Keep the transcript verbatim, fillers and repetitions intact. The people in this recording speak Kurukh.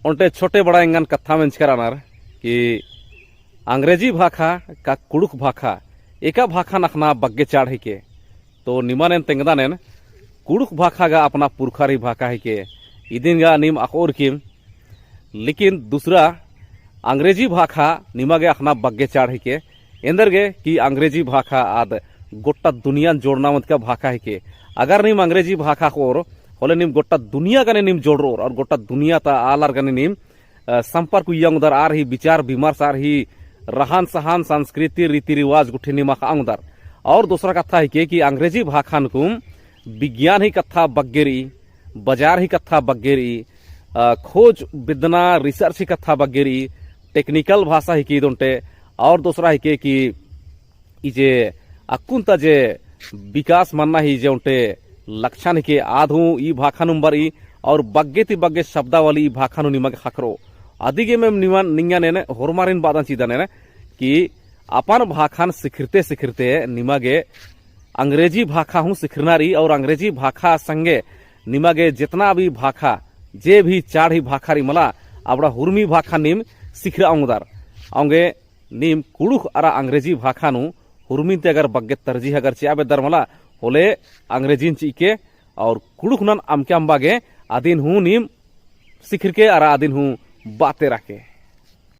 ओन्टे छोटे बड़ा एंगन कत्था मेंजकर रअनर कि अंग्रेजी भाखा का कुँड़ुख़ भाखा, एका भाखन अख़ना बग्गे चाड़ हिके। तो निमन एन तेंगदन एन, कुँड़ुख़ भाखा गा अपना पुरखर ही भाखा हिके, इदिन गा नीम अख़ओर किम। लेकिन दूसरा अंग्रेजी भाखा निमा गे अख़ना बग्गे चाड़ हिके। एन्देरगे कि अंग्रेजी भाखा आद गोट्टा दुनियान जोड़ना मतिका भाखा हिके। अगर नीम अंग्रेजी भाखा अख़ओर, होले नीम गोट्टा दुनिया गने नीम जोड़रओर, और गोट्टा दुनिया ता आलर गने नीम, अ, संपर्क उइया ओंगदर, आर ही विचार विमर्श, आर ही रहन सहन, संस्कृति, रीति रिवाज गुट्ठी नीम अख़आ ओंगदर। और दूसरा कत्था हिके कि अंग्रेजी भाखा नकुम विज्ञान ही कत्था बग्गे रई, बजार ही कत्था बग्गे रई, अ, खोज बिदना research ही कत्था बग्गे रई, technical भाषा हिके इद ओन्टे। और दूसरा हिके कि ई जे अक्कुन ता जे विकास मन्ना ही जे ओन्टे लक्षण हिके आद हूँ ई भाखा नुम बरई और बग्गे ती बग्गे शब्दावली ई भाखा नू निमा गे ख़क्खरओ। अदिगे मेम निमन निंगन एन होरमारिन बअदन चिदन एन कि अपन भाखन सिखरते सिखरते निमा गे अंग्रेजी भाखा हूँ सिखरना रई और अंग्रेजी भाखा संगे निमा गे जेतना भी भाखा, जे भी चाड़ ही भाखा रई मला, अबड़ा हुरमी भाखा नीम सिखरआ ओंगदर। औंगे नीम कुँड़ुख़ अरा अंग्रेजी भाखा नू हुरमिन ती अगर बग्गे तरजीह अगर चिआ बेद्दर मला, होले अंग्रेजीन चिके और कुँड़ुख़ नन अमके अम्बा गे अदिन हूँ नीम सिखरके अरा अदिन हूँ बाते रअके।